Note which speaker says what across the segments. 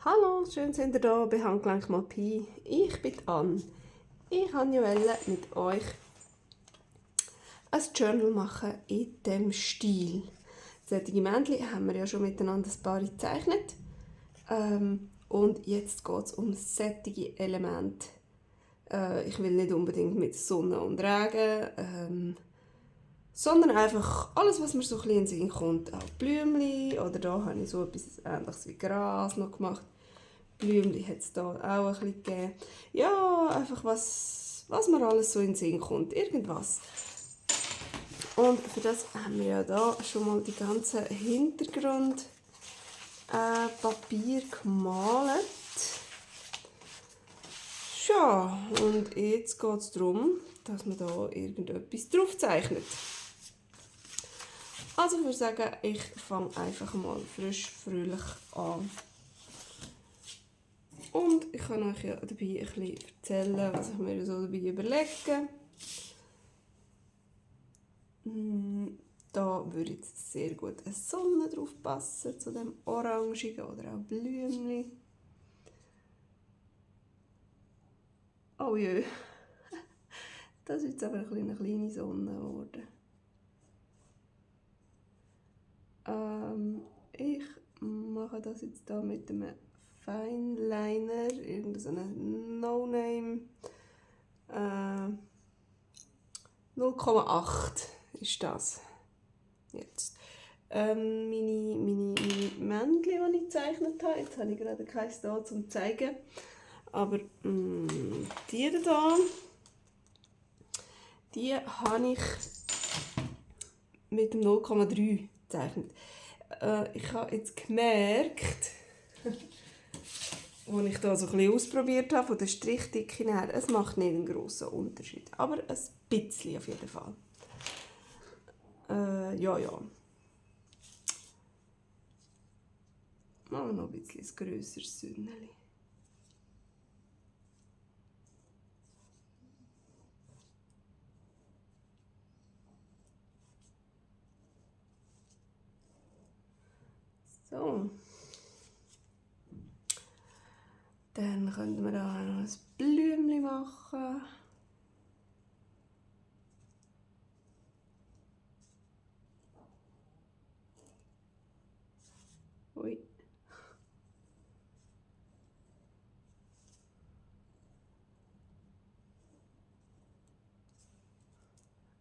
Speaker 1: Hallo, schön sind ihr da bei Handgelenk mal Pi. Ich bin Anne. Ich wollte mit euch ein Journal machen in diesem Stil. Solche Männchen haben wir ja schon miteinander ein paar gezeichnet. Und jetzt geht es um solche Elemente. Ich will nicht unbedingt mit Sonne und Regen, sondern einfach alles, was mir so ein bisschen in den Sinn kommt. Auch Blümchen, oder da habe ich so etwas Ähnliches wie Gras noch gemacht. Blümchen hat es da auch ein bisschen gegeben. Ja, einfach was mir alles so in den Sinn kommt. Irgendwas. Und für das haben wir ja da schon mal die ganzen Hintergrundpapier gemalt. Ja, und jetzt geht es darum, dass man da irgendetwas drauf zeichnet. Also ich würde sagen, ich fange einfach mal frisch, fröhlich an. Und ich kann euch ja dabei ein bisschen erzählen, was ich mir so dabei überlege. Da würde jetzt sehr gut eine Sonne drauf passen, zu dem Orangigen oder auch Blümchen. Oh jö, das ist jetzt aber eine kleine Sonne geworden. Ich mache das jetzt hier mit einem Fineliner, irgendeinen No-Name. 0,8 ist das. Jetzt. Meine Männchen, die ich gezeichnet habe, jetzt habe ich gerade keins da zum zeigen, aber die hier, die habe ich mit dem 0,3 gezeichnet. Ich habe jetzt gemerkt, als ich da so ein bisschen ausprobiert habe, von der Strichdicke her, es macht nicht einen grossen Unterschied, aber ein bisschen auf jeden Fall. Ja. Machen wir noch ein bisschen ein grösseres Sünneli. So. Dann könnten wir da noch ein Blümchen machen. Ui.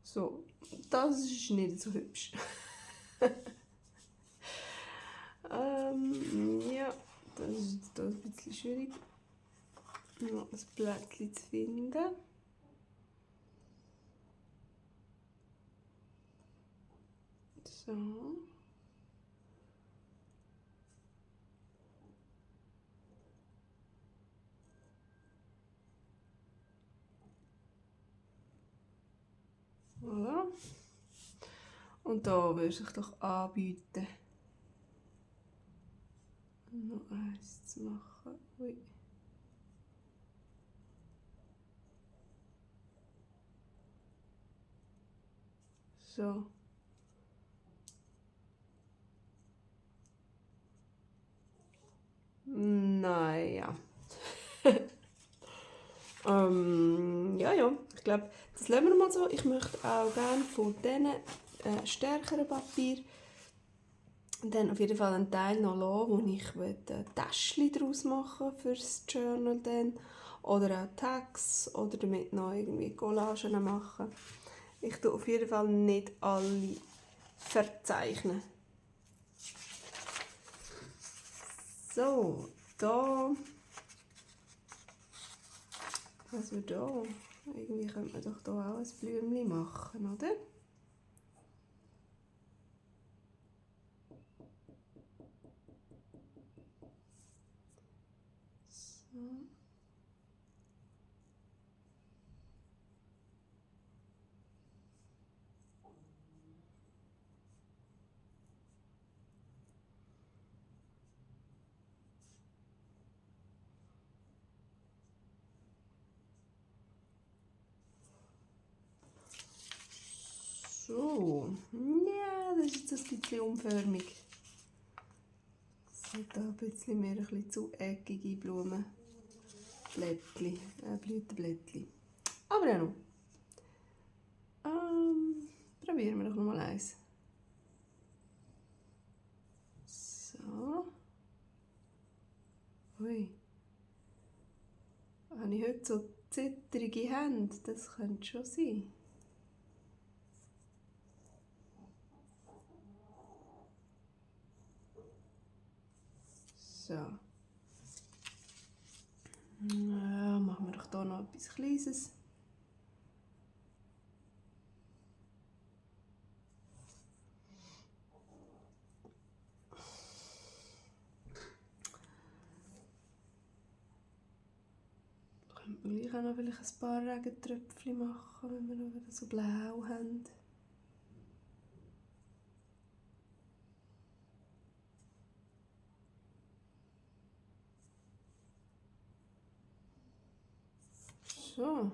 Speaker 1: So, das ist nicht so hübsch. Ja, das ist jetzt hier ein bisschen schwierig, noch ein Blättchen zu finden. So. Voilà. Und da würde sich doch anbieten, noch eins zu machen. Ui. So. Naja. Ja. Ich glaube, das lassen wir mal so. Ich möchte auch gerne von diesen stärkeren Papier dann auf jeden Fall einen Teil noch lassen, wo ich Täschchen daraus machen für das Journal dann. Oder auch Tags oder damit noch irgendwie Collagen machen. Ich tue auf jeden Fall nicht alle verzeichnen. So, da. Was wir da? Irgendwie könnte man doch da auch ein Blümchen machen, oder? So. So, ja, das ist jetzt ein bisschen unförmig. Da ein bisschen mehr, ein bisschen zu eckige Blumenblättchen, Blütenblättchen. Aber ja noch. Probieren wir doch noch mal eins. So. Ui. Habe ich heute so zittrige Hände? Das könnte schon sein. So. Ja, machen wir doch hier noch etwas Kleines. Könnte man gleich auch noch vielleicht ein paar Regentröpfchen machen, wenn wir noch wieder so blau haben. So.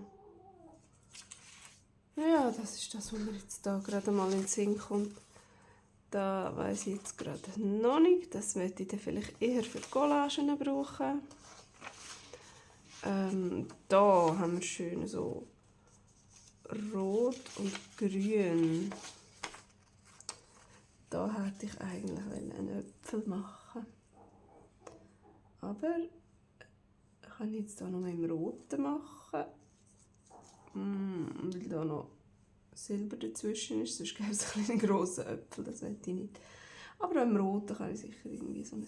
Speaker 1: Ja, das ist das, was mir jetzt da gerade mal in den Sinn kommt. Da weiss ich jetzt gerade noch nicht. Das möchte ich dann vielleicht eher für Collagen brauchen. Da haben wir schön so rot und grün. Da hätte ich eigentlich einen Äpfel machen. Aber ich kann jetzt hier noch mal im Roten machen. Weil da noch Silber dazwischen ist, sonst gäbe es einen grossen Äpfel, das möchte ich nicht. Aber im Roten kann ich sicher irgendwie so ein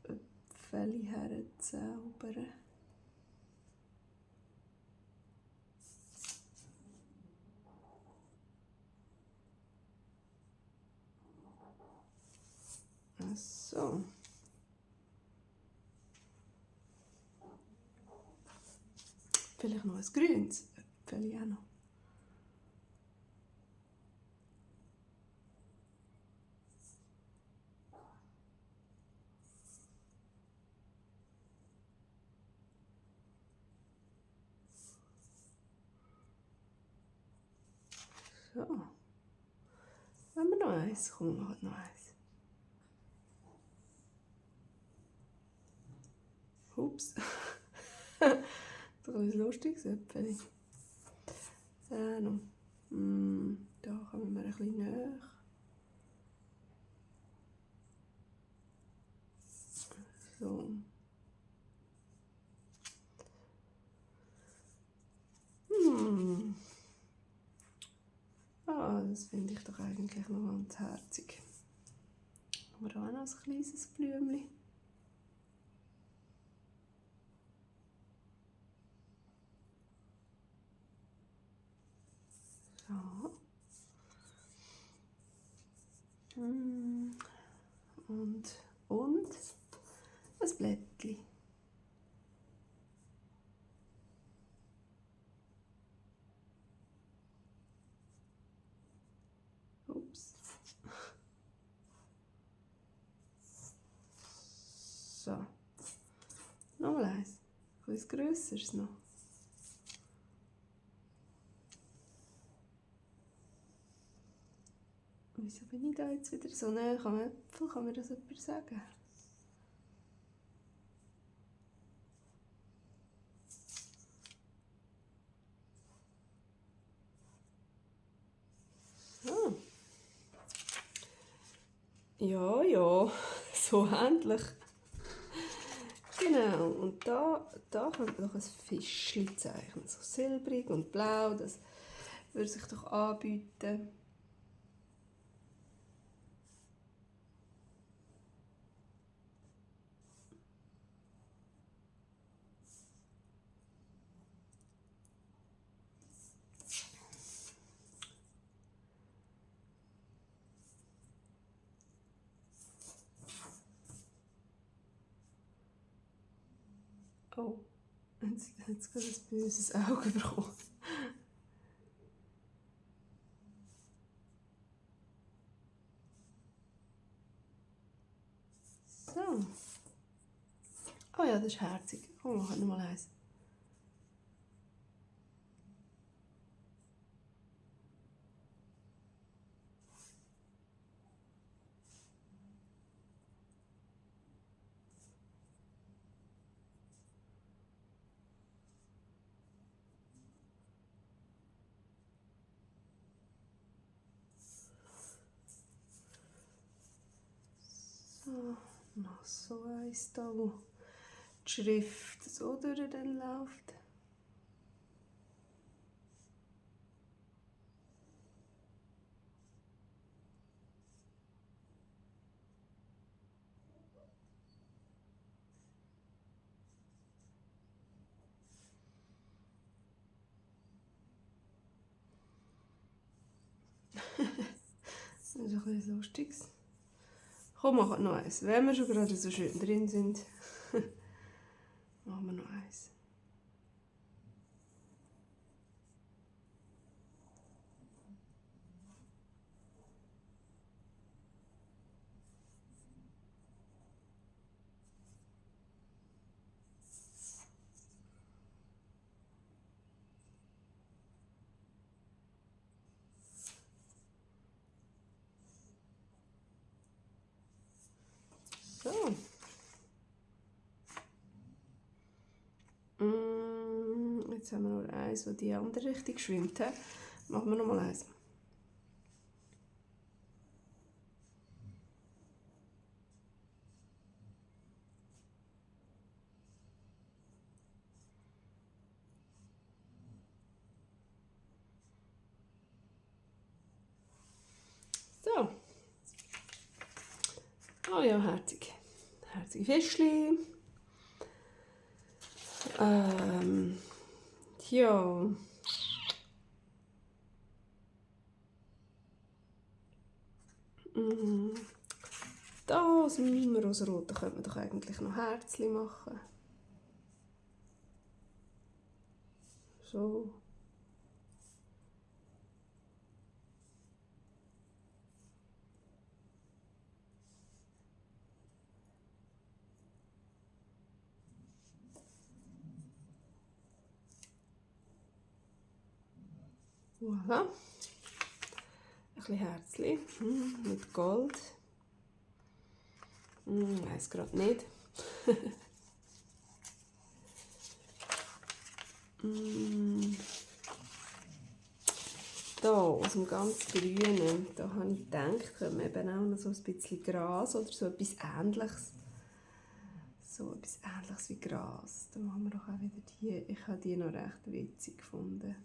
Speaker 1: Äpfel herzaubern. So. Vielleicht noch ein grünes Äpfel auch noch. So. Haben wir noch eins? Komm, wir machen noch eins. Ups. Das ist ein lustiges Äpfel. Noch. Da kommen wir ein bisschen näher. So. Das finde ich doch eigentlich noch ganz herzig. Haben wir da auch noch ein kleines Blümchen. So. Und ein Blättchen. Ups. So. Nochmal eins. Etwas Grösseres noch. Wieso bin ich da jetzt wieder so näher am Äpfel? Kann mir das jemand sagen? So. Ja, ja, so ähnlich. Genau, und da könnte man noch ein Fischchen zeichnen. So silbrig und blau, das würde sich doch anbieten. Oh, jetzt gerade ein böses Auge bekommen. So. Oh ja, das ist herzig. Oh, wir machen noch mal eins. Noch so eins da, wo die Schrift so durch dann läuft. Das ist ein bisschen lustig. Komm, machen noch eins. Wenn wir schon gerade so schön drin sind, machen wir noch eins. So. Jetzt haben wir noch eins, das die andere Richtung schwimmt. Machen wir noch mal eins. So. Oh ja, herzig. Herzige Fischli. Ja. Da aus dem Rosaroten könnte man doch eigentlich noch Herzchen machen. So. Voilà. Ein bisschen Herzchen mit Gold. Ich weiss gerade nicht. Da aus dem ganz Grünen, da habe ich gedacht, könnte man eben auch noch so ein bisschen Gras oder so etwas Ähnliches. So etwas Ähnliches wie Gras. Da machen wir doch auch wieder die. Ich habe die noch recht witzig gefunden.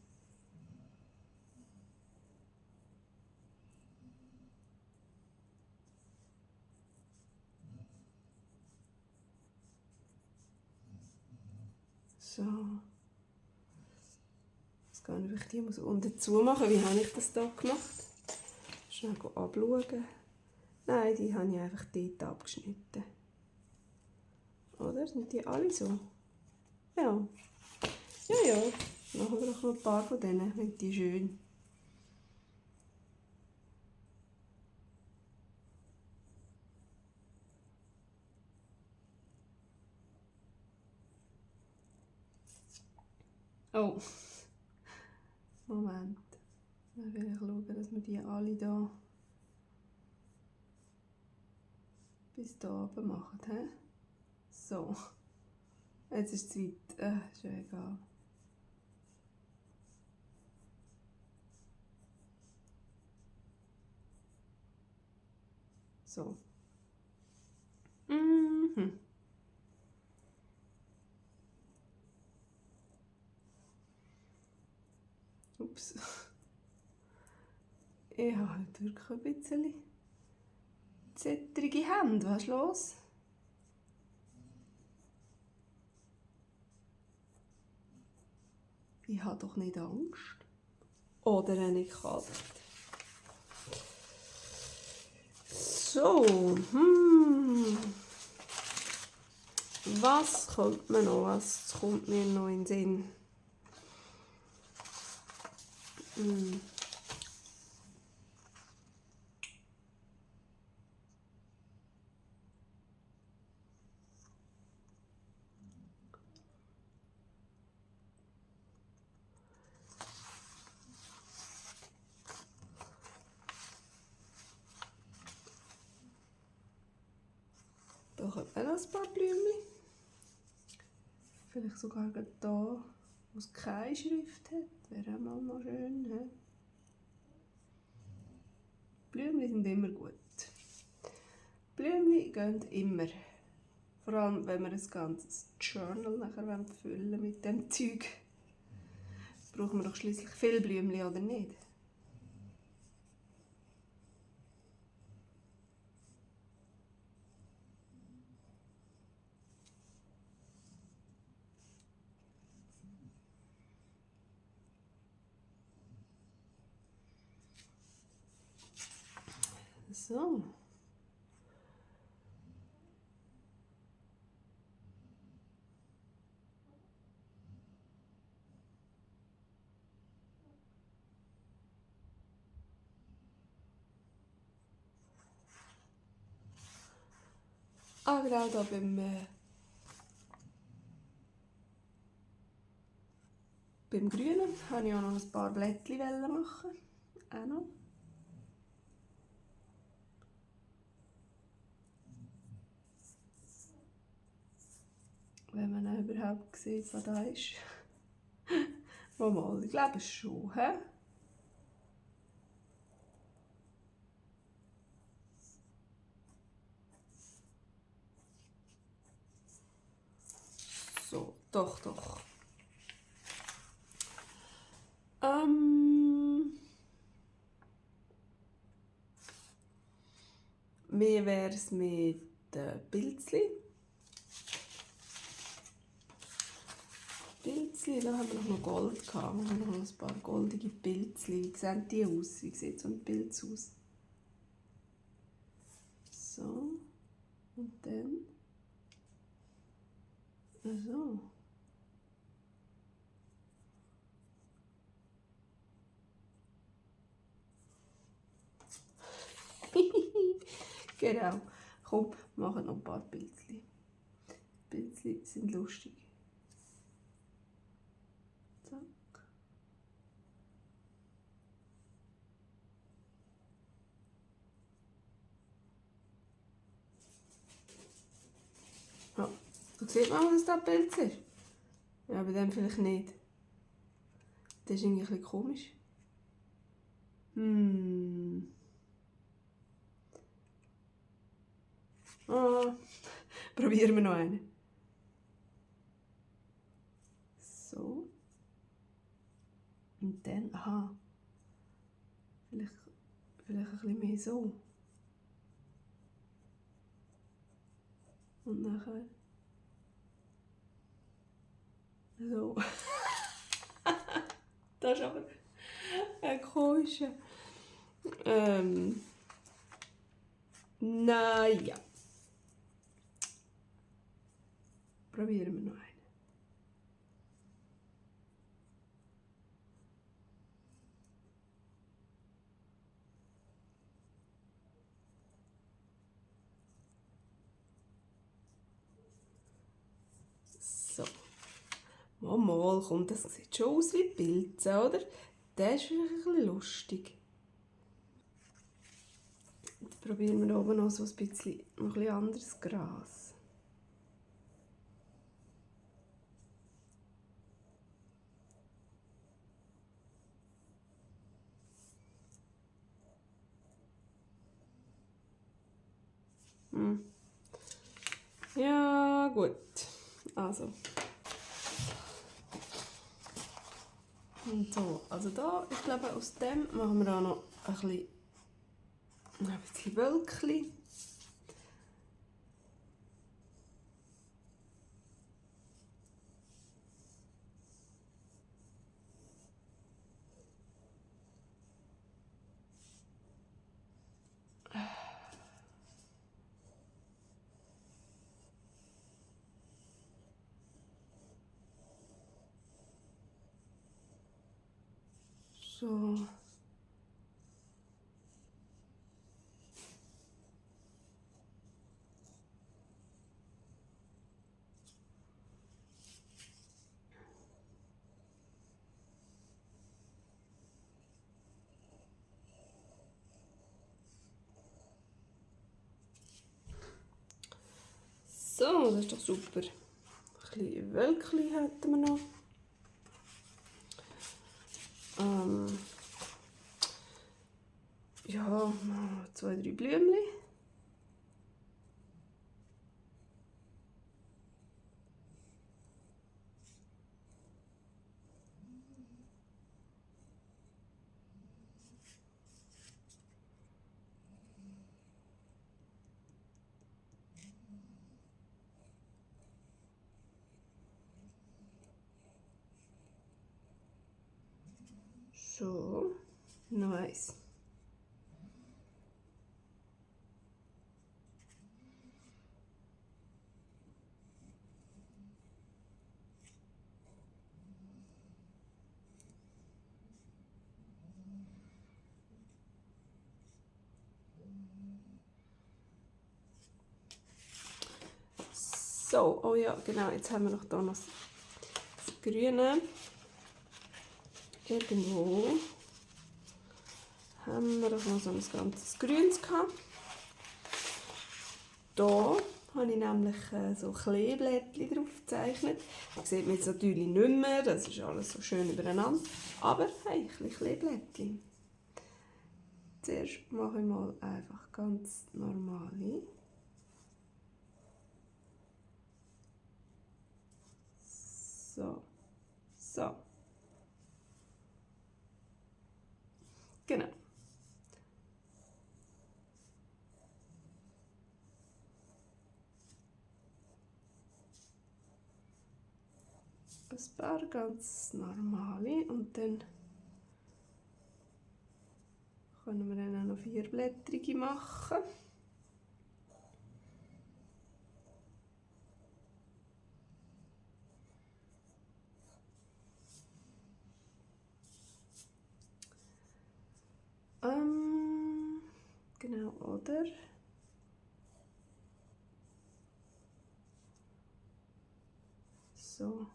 Speaker 1: So. Jetzt gehe ich die muss unten zu machen. Wie habe ich das hier gemacht? Schnell abschauen. Nein, die habe ich einfach dort abgeschnitten. Oder? Sind die alle so? Ja. Ja, ja. Machen wir doch noch ein paar von denen. Sind die schön? Oh. Moment. Dann will ich schauen, dass wir die alle hier bis hier oben machen. He? So. Jetzt ist es weit. Ist ja egal. So. Ups. Ich habe halt wirklich ein bisschen zittrige Hände. Was ist los? Ich habe doch nicht Angst. Oder eine Katze. So. Was kommt mir noch? Was kommt mir noch in den Sinn? Da kommt noch ein paar Blümchen. Vielleicht sogar hier, wo es keine Schrift hat. Wäre auch mal noch schön. He? Blümchen sind immer gut. Blümchen gehen immer. Vor allem, wenn wir ein ganzes Journal nachher füllen mit dem Zeug. Brauchen wir doch schließlich viel Blümchen, oder nicht? So. Genau hier beim Grünen wollte ich auch noch ein paar Blättchen machen. Auch noch. Wenn man auch überhaupt sieht, was da ist. Mal, ich glaube es schon. He? So, doch, doch. Wie wäre es mit Pilzli? Pilzli, da haben wir noch Gold gehabt. Wir haben noch ein paar goldige Pilzli. Wie sehen die aus? Wie sieht so ein Pilz aus? So. Und dann. So. Genau. Komm, wir machen noch ein paar Pilzli. Pilzli sind lustig. Zack. Ja, da sieht man, dass das Pilz ist. Ja, bei dem vielleicht nicht. Das ist irgendwie ein bisschen komisch. Probieren wir noch einen. So. Und dann, vielleicht ein bisschen mehr so. Und nachher so. Das ist aber ein komischer. Naja. Probieren wir noch einen. So. Mal, komm, das sieht schon aus wie Pilze, oder? Das ist vielleicht ein bisschen lustig. Jetzt probieren wir oben noch so ein bisschen anderes Gras. Ja, gut. Also. Und so, also da, ich glaube, aus dem machen wir auch noch ein bisschen Wölkchen. So. So, das ist doch super. Ein bisschen Wölkchen hätten wir noch. Ja, 2, 3 Blümchen. So, noch eins. So, oh ja, genau, jetzt haben wir noch da noch das Grüne. Irgendwo haben wir doch noch so ein ganzes Grünes gehabt. Da habe ich nämlich so Kleeblättchen drauf gezeichnet. Das sieht man jetzt natürlich nicht mehr, das ist alles so schön übereinander. Aber hey, ein bisschen Kleeblättchen. Zuerst mache ich mal einfach ganz normale. So. So. Genau. Ein paar ganz normale und dann können wir dann auch noch vierblättrige machen. Genau, oder? So.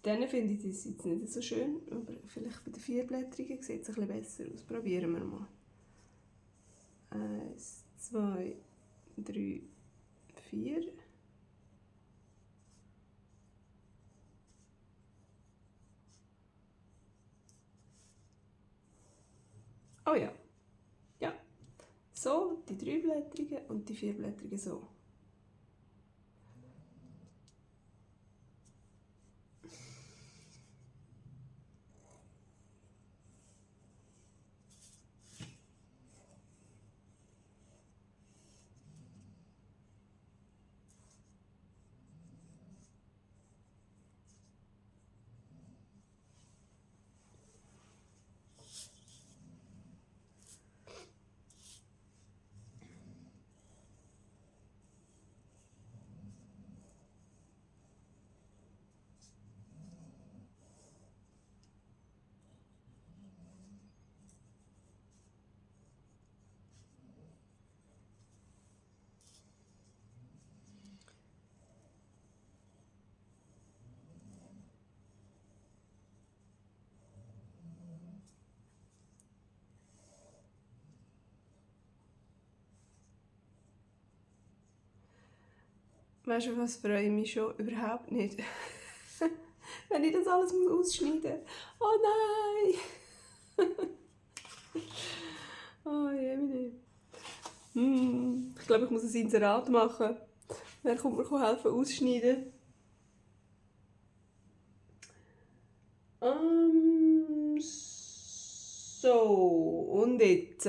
Speaker 1: Dann finde ich das jetzt nicht so schön, aber vielleicht bei den vierblättrigen sieht es ein bisschen besser aus. Probieren wir mal. 1, 2, 3, 4. Oh ja. Ja. So, die dreiblättrigen und die vierblättrigen so. Weißt du, was freue ich mich schon überhaupt nicht? Wenn ich das alles ausschneiden muss. Oh nein! Oh je, ich glaube, ich muss ein Inserat machen. Wer kommt mir helfen ausschneiden? So, und jetzt,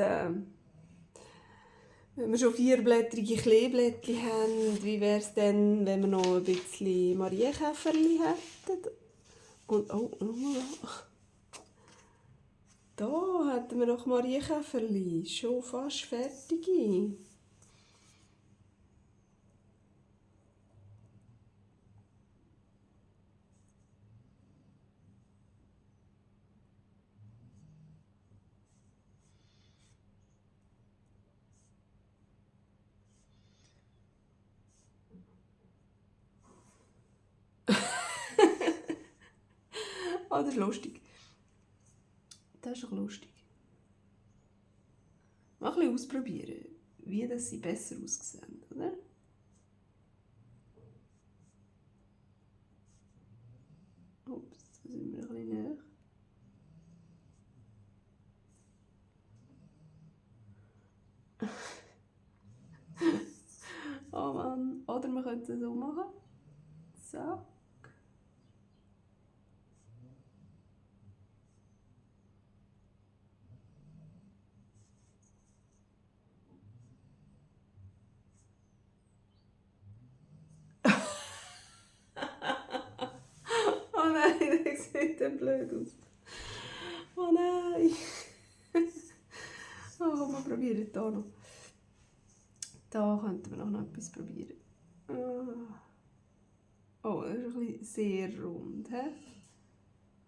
Speaker 1: wenn wir schon vierblättrige Kleeblättchen haben, wie wäre es denn, wenn wir noch ein bisschen Marienkäferli hätten? Und, da hätten wir noch Marienkäferli, schon fast fertige. Ah, das ist lustig. Das ist doch lustig. Mal ein bisschen ausprobieren, wie das sie besser aussehen, oder? Ups, da sind wir ein bisschen näher. Oh Mann. Oder wir könnten es so machen. So. sieht dann blöd aus. Oh nein. Oh, wir probieren hier noch. Da könnten wir noch etwas probieren. Oh, das ist ein bisschen sehr rund. He?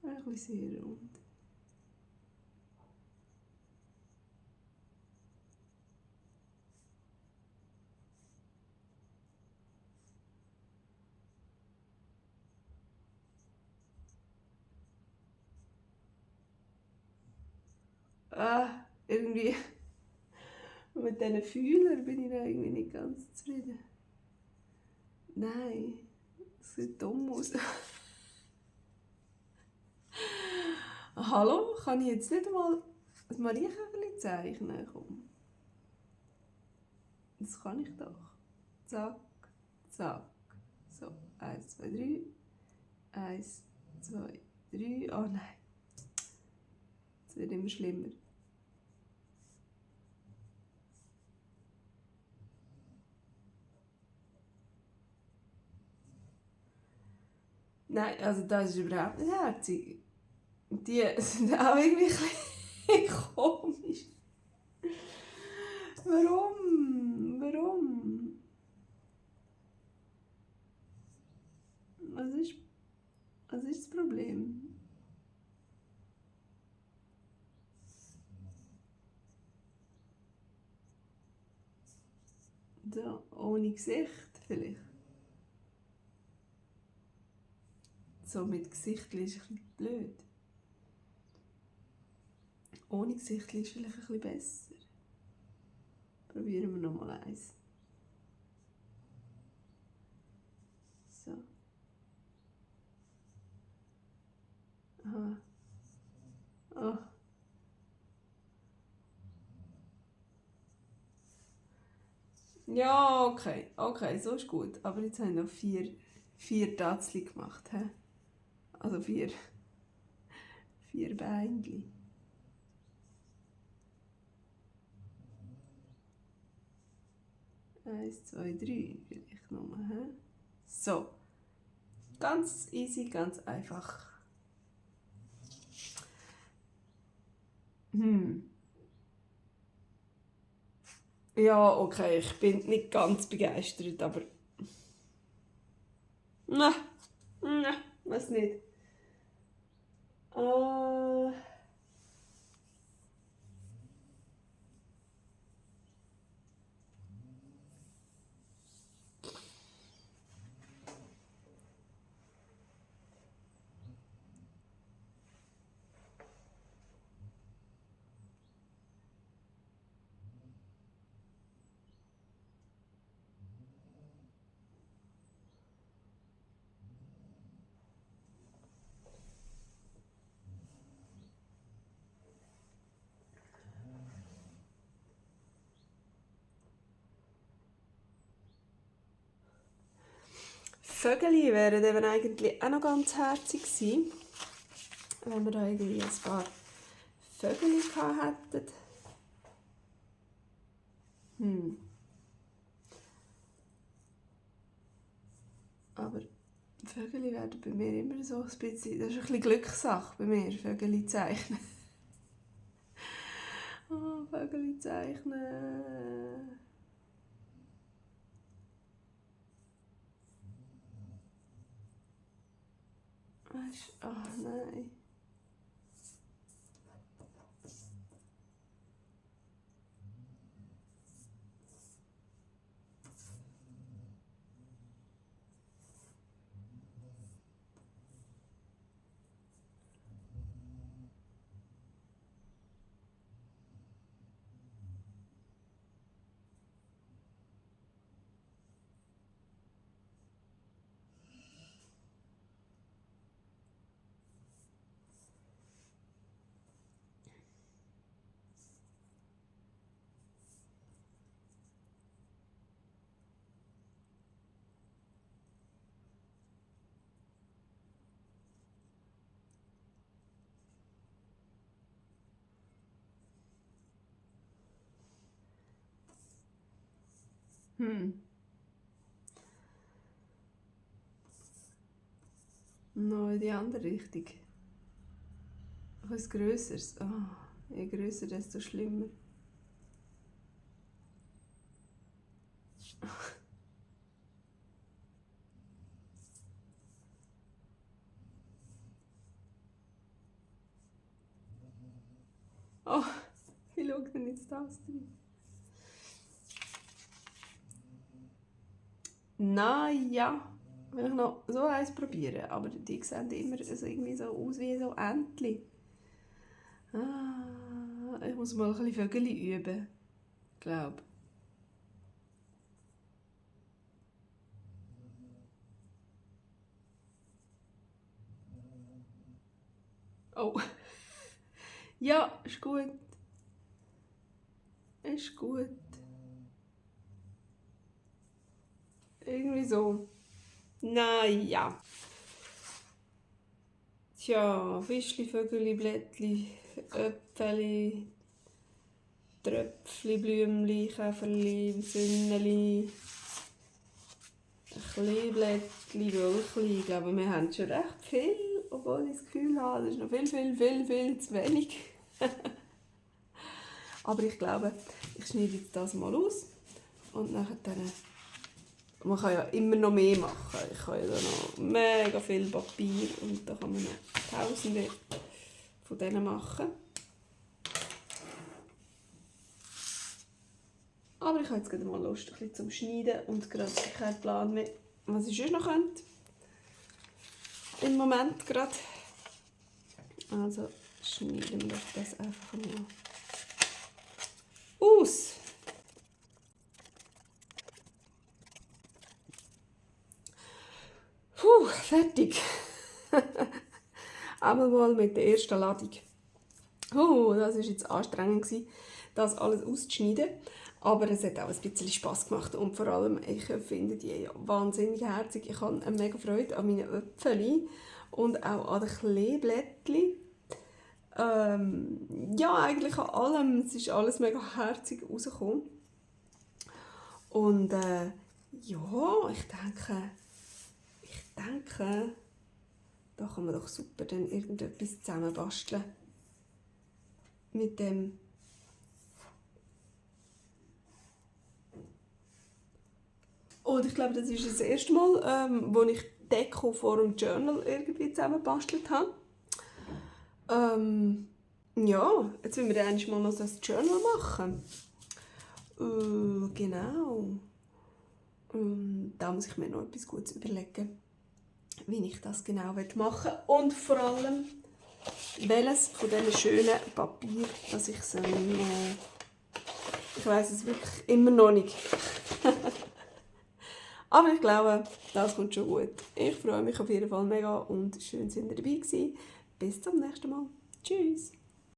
Speaker 1: Ein bisschen sehr rund. Irgendwie mit diesen Fühlern bin ich da irgendwie nicht ganz zufrieden. Nein, das sieht dumm aus. Hallo, kann ich jetzt nicht mal ein Marienkäferchen zeichnen? Komm. Das kann ich doch. Zack, zack. So, 1, 2, 3. 1, 2, 3. Oh nein. Es wird immer schlimmer. Nein, also das ist überhaupt nicht herzig. Die sind auch irgendwie ein bisschen komisch. Warum? Warum? Was ist das Problem? So, ohne Gesicht vielleicht. So mit Gesichtchen ist ein bisschen blöd. Ohne Gesichtchen ist vielleicht ein bisschen besser. Probieren wir nochmal eins. So. Aha. Oh. Ja, okay. Okay, so ist gut. Aber jetzt haben wir noch vier Tatzli gemacht. He? Also vier Beinchen. 1, 2, 3 vielleicht nochmal. He? So. Ganz easy, ganz einfach. Ja, okay, ich bin nicht ganz begeistert, aber. Nein, weiß nicht. Vögel wären eben eigentlich auch noch ganz herzig gewesen, wenn wir da irgendwie ein paar Vögel gehabt hätten. Aber Vögel werden bei mir immer so ein bisschen, das ist ein bisschen Glückssache bei mir, Vögel zeichnen. Oh, Vögel zeichnen. Oh nein. Noch in die andere Richtung. Noch etwas Grösseres. Oh, je grösser, desto schlimmer. Oh, wie schaut denn jetzt das drin? Naja, will ich noch so eins probieren, aber die sehen immer also irgendwie so aus wie so Entchen. Ich muss mal ein bisschen Vögel üben, glaube. Oh, ja, ist gut. Ist gut. Irgendwie so. Naja. Tja, Fischli, Vögeli, Blättli, Äpfeli, Tröpfli, Blümli, Käferli, Sünneli, Kleeblättli, Wölkli. Ich glaube, wir haben schon recht viel, obwohl ich das Gefühl habe, das ist noch viel zu wenig. Aber ich glaube, ich schneide jetzt das mal aus und nachher dann. Man kann ja immer noch mehr machen. Ich kann ja da noch mega viel Papier und da kann man noch Tausende von denen machen. Aber ich habe jetzt gerade mal Lust ein bisschen zum Schneiden und gerade keinen Plan mehr, was ich sonst noch könnte. Im Moment gerade. Also schneiden wir das einfach mal aus. Fertig. Einmal mal mit der ersten Ladung. Das war jetzt anstrengend, das alles auszuschneiden. Aber es hat auch ein bisschen Spass gemacht. Und vor allem, ich finde die wahnsinnig herzig. Ich habe eine mega Freude an meinen Äpfeln und auch an den Kleeblättchen. Ja, eigentlich an allem. Es ist alles mega herzig rausgekommen. Und ja, ich denke, da kann man doch super dann irgendetwas zusammenbasteln. Mit dem. Und ich glaube, das ist das erste Mal, wo ich Deko vor dem Journal irgendwie zusammengebastelt habe. Ja, jetzt wollen wir dann mal noch das Journal machen. Genau. Da muss ich mir noch etwas Gutes überlegen, wie ich das genau machen will. Und vor allem, welches von diesen schönen Papier, dass ich es ich weiss es wirklich immer noch nicht. Aber ich glaube, das kommt schon gut. Ich freue mich auf jeden Fall mega und schön, dass ihr dabei gewesen. Bis zum nächsten Mal. Tschüss.